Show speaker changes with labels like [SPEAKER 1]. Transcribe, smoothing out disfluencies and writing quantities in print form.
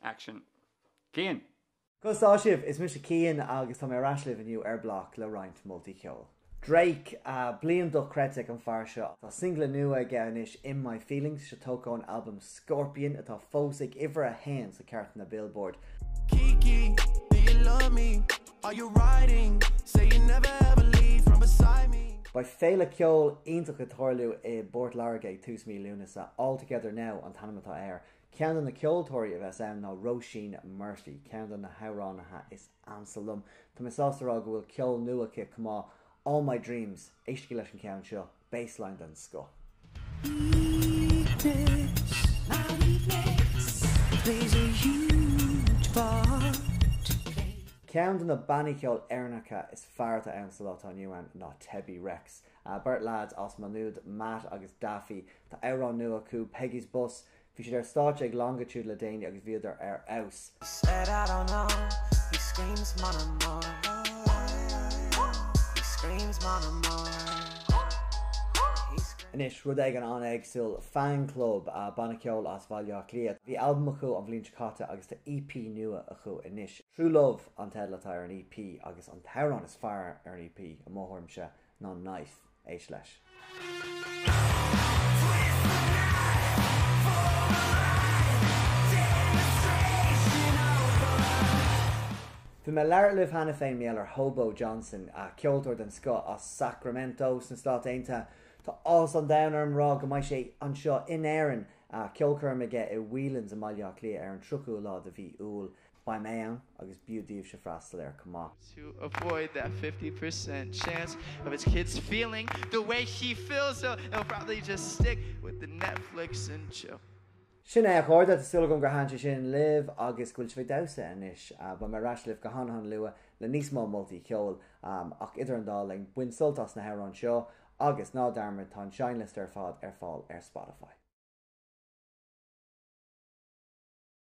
[SPEAKER 1] Action. Cian!
[SPEAKER 2] Conas tá sibh? Is mise Cian agus tá mé ar ais libh inniu ar Bloc le roinnt moltaí ceoil. Drake, bliain dochreidte ag an fear seo. Tá singile nua aige anois, In My Feelings, seo tógtha ón albam Scorpion atá fós ag uimhir a haon sa cairteanna Billboard.
[SPEAKER 3] Kiki, do you love me? Are you riding? Say you never ever leave from beside me.
[SPEAKER 2] Beidh féile ceoil iontach ag tarlú i bPort Láirge ag tús mí Lúnasa, All Together Now an t-ainm atá air. Ceann de na ceoltóirí a bheas ann ná Róisín Murphy, ceann de na hamhránaithe is ansa liom. Tá mé sásta a rá go bhfuil ceol nua aici chomh maith, All My Dreams, éistigí leis an cheann seo, bassline den scoth.
[SPEAKER 3] Weakness, my weakness plays a huge part.
[SPEAKER 2] Ceann de na bannaí ceoil Éireannacha is fearr atá ann sa lá atá inniu ann ná Tebi Rex. Beirt leaids as Maigh Nuad, Matt agus Daithí. Tá amhrán nua acu, Peggy's Bus, Bhí siad ar stáitse ag Longitude le déanaí agus bhíodar ar fheabhas.
[SPEAKER 3] He said I don't know, he screams mon amour He screams mon amour He screams.
[SPEAKER 2] Anois, rud éigin an-éagsúil, Fangclub, banna ceoil as Bhaile Átha Cliath. Bhí albam acu an bhliain seo caite agus tá EP nua acu anois. True Love an teideal atá ar an EP agus an t-amhrán is fearr ar an EP, i mo thuairimse, ná Knife. Éist leis. Bhí mé ag labhairt libh cheana féin mar gheall ar Hobo Johnson, ceoltóir den scoth as Sacramento sna Stáit Aontaithe. Tá áthas an domhain orm rá go mbeidh sé anseo in Éirinn, ceolchoirm aige i Whelan's i mBaile Átha Cliath ar an 30ú lá de mhí Iúil. Beidh mé ann agus b'fhiú daoibhse freastal air chomh maith.
[SPEAKER 3] To avoid that 50% chance of his kids feeling the way he feels so he'll probably just stick with the Netflix and chill.
[SPEAKER 2] Sin é a chairde, tá súil agam gur thaitin sé sin libh agus go bhfuil sibh ag damhsa anois. Beidh mé ar ais libh go han-han luath le níos mó moltaí ceoil ach idir an dá linn, bain sult as na hamhráin seo agus ná dearmad tá an seinnliosta ar fad ar fáil ar Spotify.